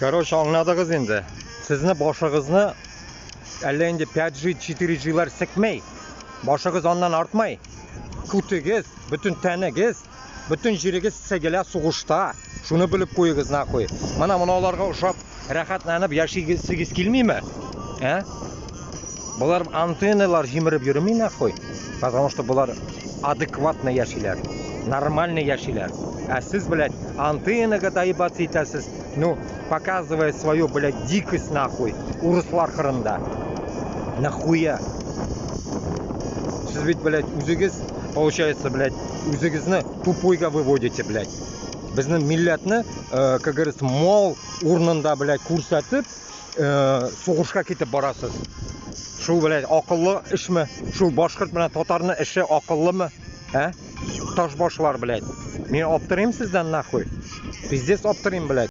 Короче, аңладыгыз инде. Сезне башыгызны әллә инде 5G, 4G-ләр секмәй. Башыгыз аннан артмай. Күтегез, бөтен тәнегез, бөтен җирегез сегелә сугышта. Шуны белеп куегыз нахуй. Менә моналарга ошап, рәхәтләнеп яшисегез килмиме? Ә? Болар антенналар җимереп йөрми нахуй. Потому что болар адекватно яшиләр. Нормально яшиләр. Ә сез, блядь, антеннага доебаться итәсез. Ну, показывая свою, блядь, дикость нахуй. Урыслар кырында. Нахуя? Сез ведь, блядь, үзегез, получается, блядь, үзегезне тупойга выводите, блядь. Безнең милләтне, как говорится, мал урынында, блядь, күрсәтеп, сугышка китеп барасыз. Шул, блядь, акыллы эшме? Шул башкорт белән татарны эше акыллымы? Ә? Ташбашлар, блядь. Мин аптырыйм сездән нахуй. Пиздец аптырыйм, блядь.